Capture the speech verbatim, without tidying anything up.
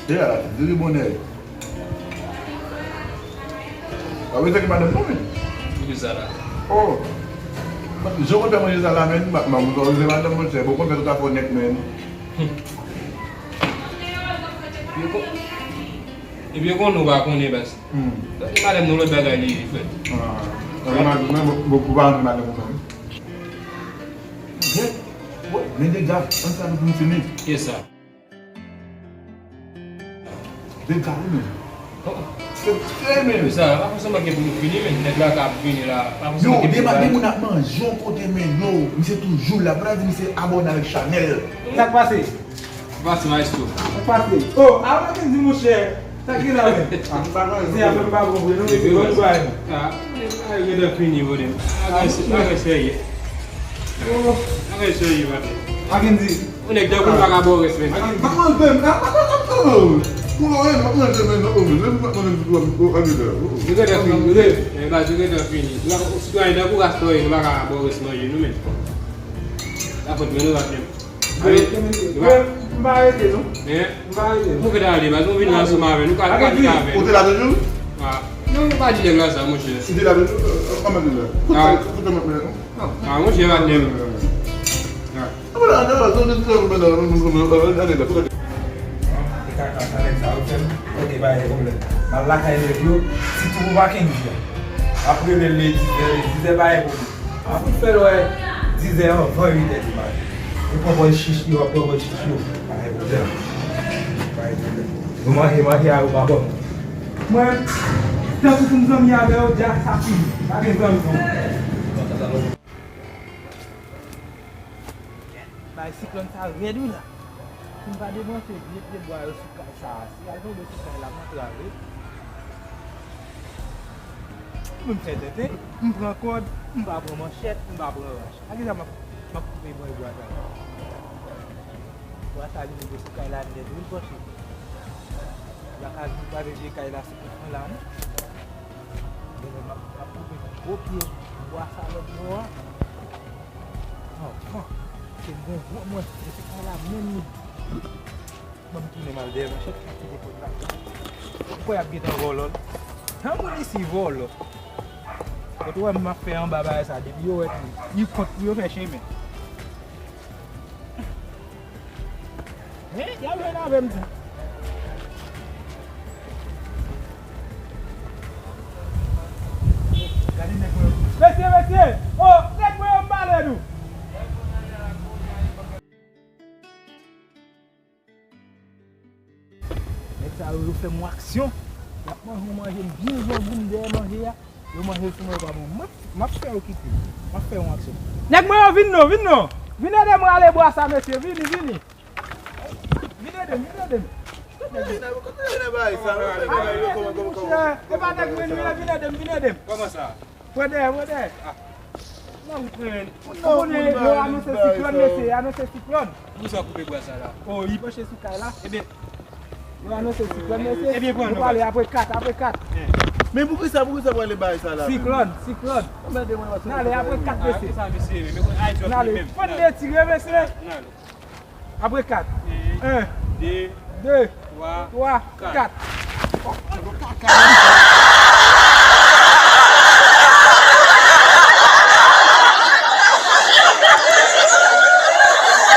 Deja la, diri bonè. A wi, se ki madanm nou, men. Poukisa la? Oh. Jan w konn fè manje sa la, men, m ap manman, se madanm, monchè, bon, konn fè tout afè w nèt, men. Epi yo kon-, epi yo konnen ou pa konnen, baz. Hmm. Donk, madanm nou lòt bagay li ye, frè. Ah. Mwen, mwen, mwen, mwen, mwen pa renmen madanm mwen. Gen, wè, men deja, ann sa nou pou n fini. Kisa? Deja, wi, men. Se vre, men. Sa, pa fòseman gen pou nou fini, men. Nèg la ka ap vini la. Pa fòseman gen pou nou fini. Yo, de moun ap manje yon kote, men, yo, misye toujou la. Pou ta di misye abòne avèk chanèl. Sa k pase? Pase, maestro. Sa k pase? Oh, avan ke di, monchè. Sa ki la, men? Ah, m pa konn. Se afè m pa bon vre, non, mesye, bon, nou bay. Ah, bagay gentan fini, bro. Bagay, bagay serye. Oh. Bagay serye, papi. Mackendy. Ou nèg tankou m pa ka ba w respè. Mackendy. Pa manje m, ah, ah, ah, ah, oh. Ou pa wè, m ap manje, men, non, oh, men, m ap manje, oh, oh, oh, oh. Yo gentan fini, yo gentan, eh, baz, yo gentan fini. Ou sitwayen tankou rasta w ye, nou pa ka ba w respè manje, nou menm. La fòt mwen, nou pa menm. Mwen, mwen, m pa rete, non. Hein? M pa rete, non. Pou ki ta ale, baz, nou vin la ansanm avè nou, nou ka, nou ka vin avè nou. Ou te la toujou? Ah. Non, nou pa di nèg la sa, monchè. Ou te la toujou? Euh, kòman te la? Koute, koute mwen, non. Ah, monchè, pa nèm. Ah. Ah, voilà, non, non, non, non, non, non, non, non, non, non, non. E kaka sa, nèg sa, ou fè m pote bagay pwoblèm. M al lakay nèg yo, sitou pou Mackendy a. Apre lè, lè dizè, lè dizè, bagay pwoblèm. Apre fè l wè dizè anvan uitè di maten. Yo pran bòl chich yo, ap pran bòl chich yo. Pa gen pwoblèm. Pa gen pwoblèm. Yo manje, manje a yo pa bon. Mwen, tankou pou m zanmi avè yo, dja sa fini. Pa gen zanmi non. Bay siklòn sa rèd wi la. Si m pa debranche vye pye bwa yo sou kay sa a, si y al tonbe sou kay la, m antrave. Pou m fè tenten, m pran kòd, m pa pran manchèt, m pa pran rach. A ki sa m ap, m ap koupe bwa e bwa sa? Bwa sa li tonbe sou kay la nèt wi, l panche. L pa ka vin kraze vye kay la sou kont mwen la non. Genlè m ap, m ap koupe gwo pye bwa sa lòt bò a. Anvan ke m gon gwo mwen, se kay la menm li. Ban m tounen m al dèyè manchèt, m ap kite kòd la. Ou kwè y ap gentan vòlò l? An moun isi vòlò. Kote w wè m ap fè anba bagay sa, depi yo wè tou, li kont pou yo fè chemen. Hein? Y ap jwenn avè m tou. Gade nèg mwen yo. Mesye, mesye! Oh, nèg mwen yo, m pale nou! Nèg sa yo, yo fè m yon aksyon. Y ap manje yon manje m byen jan gou m dèyè manje a. Yo manje l sou mwen yo pa bon. M ap, m ap fè yo kite. M ap fè yon aksyon. Nèg mwen yo, vin non, vin non. Vin ede mwen ale bwa sa, mesye. Vini, vini. Vin ede m, vin ede m. Kote vin nan, kote vin nan bagay sa? Vin ede m, monchè. E pa nèg mwen nou ye, vin ede m, vin ede m. Kòman sa? Pran dèyè, pran dèyè. Ah. Nan ou pran. Ou konnen yo anonse siklòn, mesye, anonse siklòn. Poukisa w koupe bwa sa la? Oh, li panche sou kay la. Ebyen. Yo anonse siklòn, mesye. Ebyen, pran nou pale apre kat, apre kat. Eh. Men poukisa, poukisa w pale bagay sa la menm? Siklòn, siklòn. Anmède mwen, paske n ale apre kat, mesye. Ah, sa, mesye, men, men, ay, n ale. Fò n retire, mesye. N ale. Apre kat. En, de, twa, kat.